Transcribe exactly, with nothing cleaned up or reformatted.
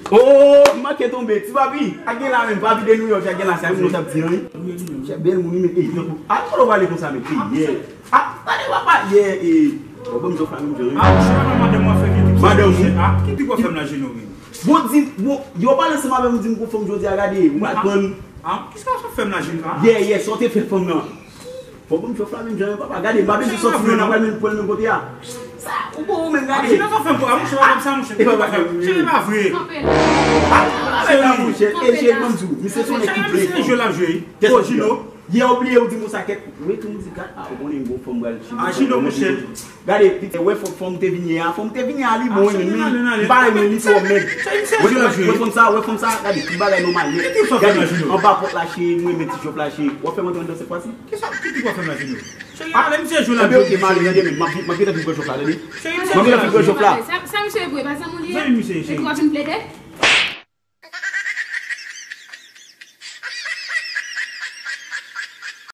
Oh, m manke tonbe, ti papi. A gen la menm, papi de New York, a gen la, sa moun t ap di an, wi. Chè bèl moun, wi, men, ey, tankou, a, kote w prale konsa, men, ey, yeah. A, gade, papa, yeah, ey. Bon, bon, m jòf la, menm jan, wi. A, monchè, madanm w ap fè ki tip sa, monchè? A, ki tip w ap fè m la, Jeno, wi? Bon, di, bon, yo pale ansanm avè m, di m gon fanm jodi a, gade, ou pa konn. A, kisa w ap fè m la, Jeno? Yeah, yeah, sa w te fè fanm nan. Fò bon, m jòf la menm jan, papa. Gade, m pa bezwen sòti non, n ap pral menm pran menm kote a. Sa, ou bon, ou menm, gade. Jeno, sa fè m, a, monchè, pa fè m sa, monchè. E pa vre. Chè, e pa vre. A, a, la, monchè, e chè, ban m di w, misye se yon nèg ki ple. Chè, misye jwe l ap jwe, wi. Kèt sa, Jeno? Ye, ou bliye, ou di m konsa, kèt. Wi, tou m di, gad, a, ou konnen, bon, fò m pral chita. A, Jeno, monchè. Gade, pitit, wè, fò, fò m te vin ye a, fò m te vin ye a, li bon, wi, men m pa renmen li twò, men. Wè, wè, wè, fò m sa, wè, fò m sa, gade, tout bagay nòmal, men. Gade, anba pòt la, cheri, m renmen ti jòf la, cheri. W ap fè m antre anndan sèt fwa si? Kisa, ki tip w ap fè m la, Jeno? Cheri, ale misye jwe la. Enben, ok, m ale, tande, men m ap, m ap gentan vin pran jòf la, tande. Cheri, misye jwe la. M ap gentan vin pran jòf la. Sa, sa misye vre, pa zanmi w li ye? Zanmi misye, cheri. Epi w ap vin plede?